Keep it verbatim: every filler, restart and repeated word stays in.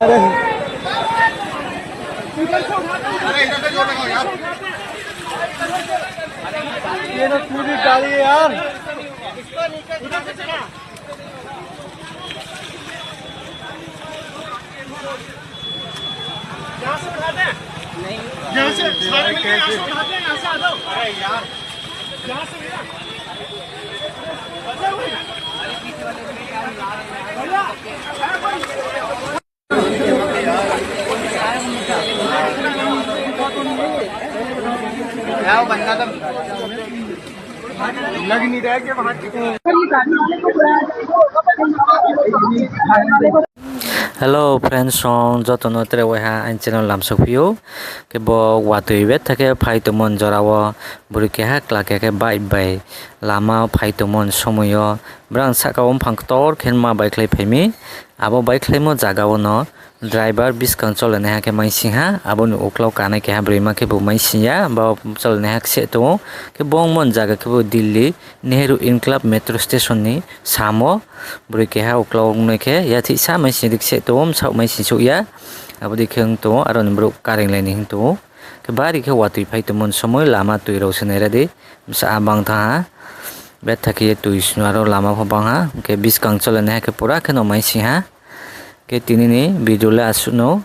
ये तो पूरी गाड़ी है यार। यहाँ से उठा दे। नहीं। यहाँ से सारे मिलके यहाँ से उठा दे, यहाँ से आ जाओ। अरे यार। यहाँ से भैया। भैया, भैया। Hello friends, song jotono tere waiha ani channel lamsok phio. Ke bo watwi bet thake phai tongmon jorao bwrwi keha kla khe khe bike bai lama phai tongmon somoio brang saka o buphang kotor khe ma bai khlai phaimi. Abo bai khlaimo jaga o no driver bwskang cholainai hakhe maisingha, aboni uklok kanai keha bwrwi ma khe bo maisingya, bo cholainai hakhe se tongo. Khe bo wngmani jaga khe bo Delhi Nehru Include Metro Station ni samo bwrwi keha uklok wngnai khe yathisa maising rik se tongo, bwsak maising sukya. Abo dikhe wng tongo, aroni borok kareng laini hwn tongo. Khe bari khe watwi phai tongmani somoi lama twi rok se nairadi, bwsa bang tangha. Bethakhe twi swnaro lama pho bangha, hwnkhe bwskang cholainai hakhe pura kheno maisingha. Khe tinini video le aswkno.